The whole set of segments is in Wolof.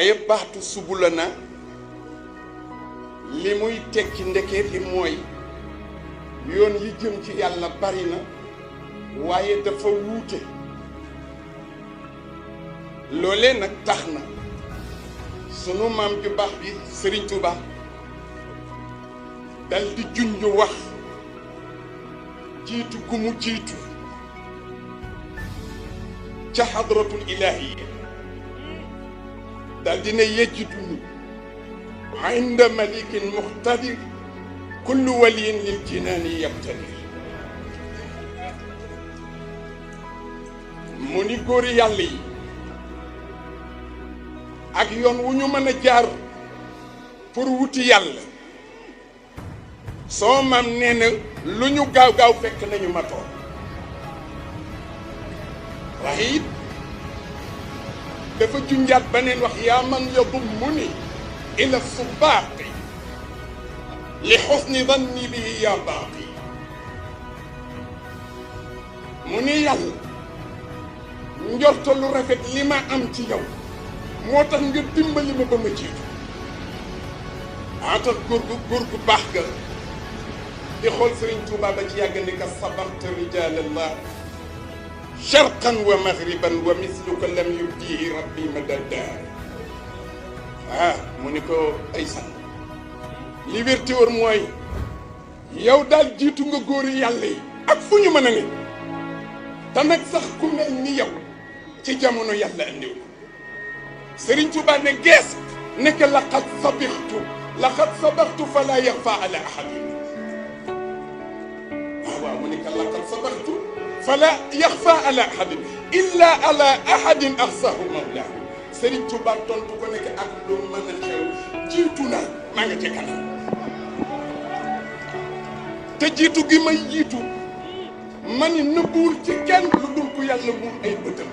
waaye baatu subulana li muy tekki ndeke li mooy yoon yi jëm ci yàlla bari na waaye dafa wuute loolee nag tax na sunu maam ju baax bi Serigne Touba dal di junj wax jiitu gu mu jiitu ca xadratul ilaahiya dal di ne yejjiduni inda malikin muxtadir kullu waliyin lil jinaani yabtadir mu ni góori yàlla yi ak yoon wu ñu mën a jaar pour wuti yàlla soo maam nee na lu ñu gaaw gaaw fekk nañu ma toog waaye it dafa junjaat beneen wax yaa man yadummuni ila subaaqi li xusni danni bihi yaa baaqi mu ni yàlla njorta lu rafet li ma am ci yow moo tax nga dimbali ma ba ma jiitu tax góor gu baax ga di xool Serigne Touba ba ci yàgg ni ka sabarta rijalallah sharqan wa maghriban wa misluka lam yubdihi rabbi madada mu ni ko ay san li wér te wóor mooy yow daal jiitu nga góori yàlla yi ak fu ñu mën a ne te nag sax ku mel ni yow ci jamono yàlla andiw ko Serigne Touba ne gees nekk laqad sabaqtu fala yaxfa ala ahadin waaw mu nekk laqad sabaqtu fala yaxfa ala ahadin illa ala ahadin axsahu mawlahu Serigne Touba tontu ko nekk ak lu mën a xew jiitu naa maa nga ca kanam te jiitu gi may jiitu ma ni nëbbuwul ci kenn lu dul ko yàlla muur ay bëtam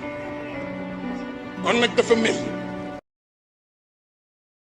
kon nag dafa mel